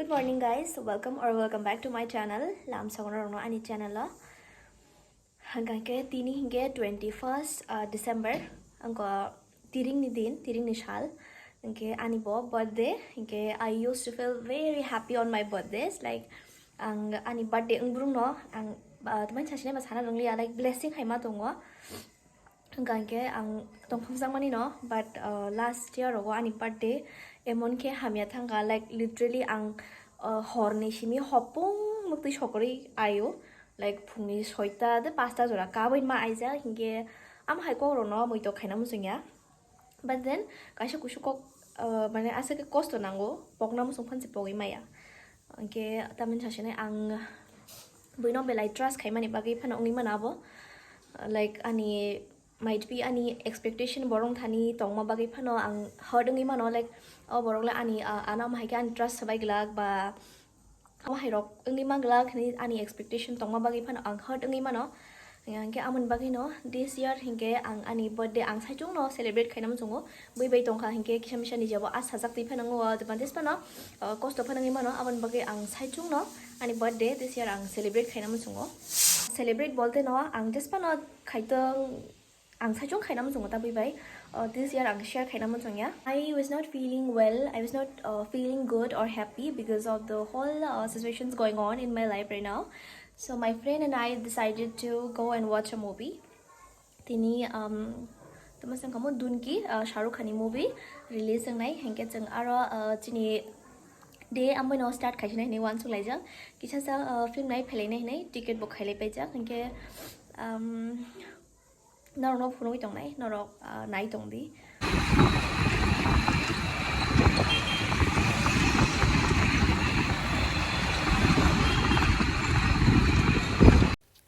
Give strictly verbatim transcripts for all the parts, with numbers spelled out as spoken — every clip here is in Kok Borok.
Good morning, guys. Welcome or welcome back to my channel. Lam sagono rokno ani channel o. Hingke tini hingke twenty first, uh, December. Angko tiring ni din, tiring ni sal. Hingke ani bo birthday. Hingke I used to feel very happy on my birthdays. Like, ang ani birthday wngbrung no ang, uh, teman sasine ba sana rwnglia, like, blessing hai ma tongo. Hingka hingke ang tongphang jakmani no, but, uh, last year rogo ani birthday emon khe hamya thangkha, like, literally ang, uh, horni simi hopung muktwi sokorwi ayo, like, phungni soita de pasta jora kabui ma aijak, hingke am hai kok rokno muitok khaina muchungya. But then kaisa kusu kok, uh, mane aswk khe kosto nango, pokna muchung phansi pogwi maya. Hingke tamni sasine ang buino belai trust khaimani bagwi phano wngwi mano abo. Like, ani might be ani expectation borok thani tongma bagwi phano ang hurt wngwi mano, like, o borok le ani, ah, ano hai khe ani trust swbai glak ba amo hai rok wngwi man glak hinwi ani expectation tongma bagwi phano ang hurt wngwi mano. Hingke amoni bagwi no this year hingke ang ani birthday ang saichung no celebrate khaina muchungo. Bui bai tongkha hingke kisa misa ni jabo a sajak twi phano ngo advantage phano, uh, kosto phano wngwi mano, aboni bagwi ang saichung no ani birthday this year ang celebrate khaina muchungo. Celebrate bolte no ang just phano khaitong, ang saichung khaina muchungo ta bui bai, uh, this year ang share khaina muchungya. I was not feeling well, I was not, uh, feeling good or happy because of the whole, uh, situations going on in my life right now. So my friend and I decided to go and watch a movie. Tini, um, tamo sangkamo Dunki, uh, Shah Rukh Khan ni movie release wngnai, hinkhe chwng aro, uh, chini day ambai no start khaisina hinwi uansuk laijak. Kisa sa, uh, film nai phailai nai hinwi ticket bo khailai paijak, hinkhe, um, norok no phunugwi tongnai, norok, uh, nai tongdi.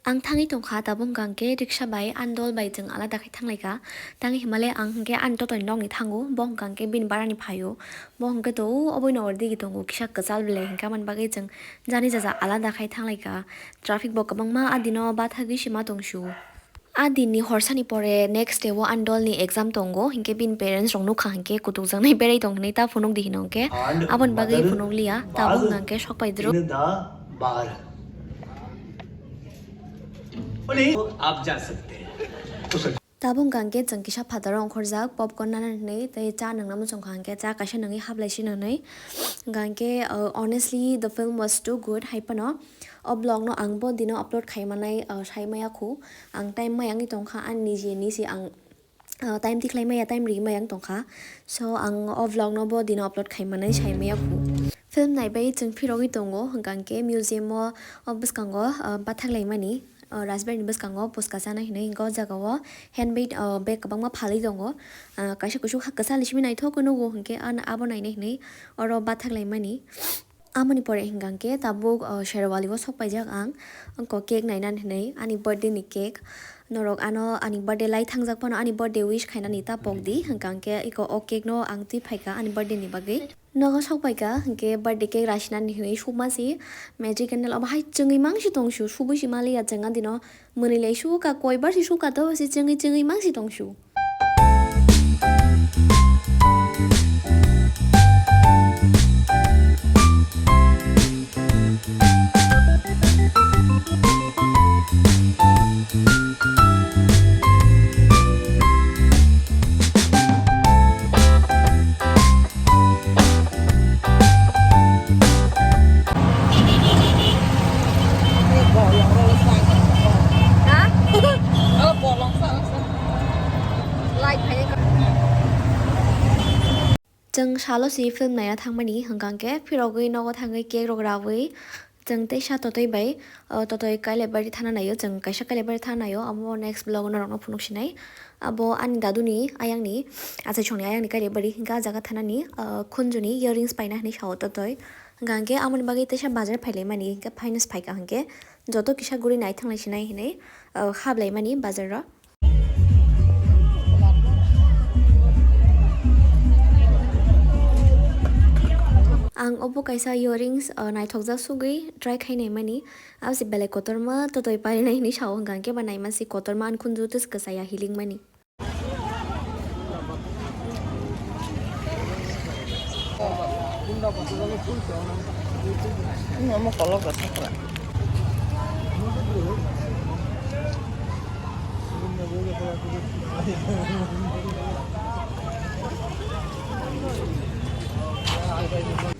Ang thangwi tongkha, tabuk hwnkha hwnkhe riksa bai ani dol bai chwng alada khai thanglaikha. Tangwi himale ang hwnkhe ani totoni nokni thango, bo hwnkha hwnkhe bini barani phaio. Bo hwnkhe to o oboino oro digi tongo, kisa kwchal belai hwnkhe, aboni bagwi chwng jani jaja alada khai thanglaikha. Traffic bo kwbangma, adino bathagwi se ma tongsu. A dinni horsani pore next day o ani dolni exam tongo, hinkhe bini parents rok nukha hinkhe kutukjaknai berai tong hinwi ta phunukdi hino hinkhe. And aboni bagwi mother phunukliya, tabuk was hwnkha hinkhe sokpai dro. In the bar. Only आप जा सकते हैं। Tabuk hwnkha hinkhe chwng kisa phataro ongkhorjak, popcorn nana hinwi tei cha nungna muchungkha hinkhe cha kaisa nungwi hablai sino hinwi. Hwnkha hinkhe, uh, honestly the film was too good hai phano. O vlog no ang bo dino upload khai manai, uh, sai maya khu. Ang time maya wngwi tongkha, ani niji niji ang, uh, time tikhlai maya, time ri maya wng tongkha. So, ang o vlog no bo dino upload khai manai sai maya khu. Film naibai chwng phirogwi tongo, hwnkha hinkhe museum o, o bwskango, uh, bathak laimani, uh, Rajbari ni bwskango puska chana hinwi, hinkhe o jaga o handmade, uh, bag kwbangma phalwi tongo. Uh, kaisa kuchuk ha kwchal ni simi naithok khe nugo, hinkhe ano abo nainai hinwi oro bathak laimani. Amoni pore hwnkha hinkhe tabuk, uh, Sherwali o sok paijak ang, wngkha cake nainani hinwi, ani birthday ni cake. Norok ano ani birthday lai thangjak phano ani birthday wish khainani ta pokdi, hwnkha hinkhe iko o cake no ang twi phaikha ani birthday ni bagwi. Nogo sok paikha hinkhe birthday cake rasinani hinwi sukma si Magic Candle obo hai chwngwi mangsi tongsu, subui si maliya chwng adino. Mwnwi lai suka, koibar si suka, to se chwngwi chwngwi mangsi tongsu. Chwng salo si film naina thangmani, hwnkha hinkhe phirogwi nogo thangwi cake rok rawi chwng teisa totwi bai, o, totwi Kailaibari thana naio, chwng kaisa Kailaibari thana naio, amo next vlog o norokno phunuk sinai. Abo ani daduni ayangni, achaisongni ayangni Kailaibari, hinkhe ah jaga thanani, o, khunjuni earrings paina hinwi sao totwi. Hwnkha hinkhe amoni bagwi teisa bazar phailaimani, hinkhe finance phaikha hinkhe joto kisa guri naithang lai sinai hinwi, o, hablaimani bazar o. Ang obo kaisa earrings, o, naithokjak sugwi try khai naimani. Abo se belai kotorma totwi parinai hinwi sao, hwnkha hinkhe ba naima se kotorma ani khunju tei kwchaya healing mani. Ini omo kolok rok sakra.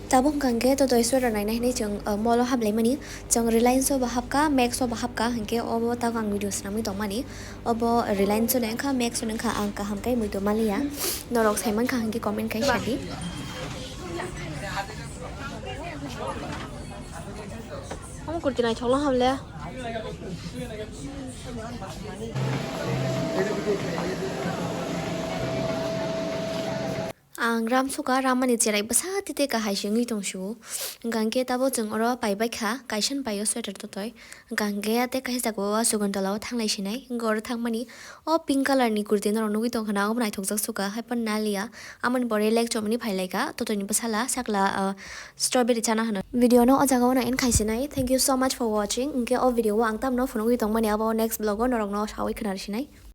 Tabuk hwnkha hwnkhe totoi sweater naina hinwi chwng, uh, mall o haplaimani. Chwng Reliance o bo hapkha, Max o bo hapkha, hinkhe obo tabuk ang video swnamwi tongmani. Obo Reliance o wngkha, Max o wngkha, ang kaham khe muitu maliya. Norok saimankha hinkhe comment khai sadi. Omo kurti naithokno hamle. Ang ram suka, rammani cherai bwsa tite kahai se wngwi tong sio. Hwnkha hwnkhe tabuk chwng oro paibaikha, kaisa ni paio sweater totoi. Hwnkha hwnkhe tei kaisa jaga o Sugantola o thanglai sinai. Hwnkhe oro thangmani o pink colour ni kurti norok nugwi tongkha na, obo naithokjak suka, haiphano naliya. Amoni pore lek chomani phailaikha, totoi ni bwsala sakla, ah, strawberry chana hwno. Video no o jaga o no end khai sinai. Thank you so much for watching. Hwnkhe o video o ang tamno phunugwi tongmani abo next vlog o norokno sawi khwnari sinai.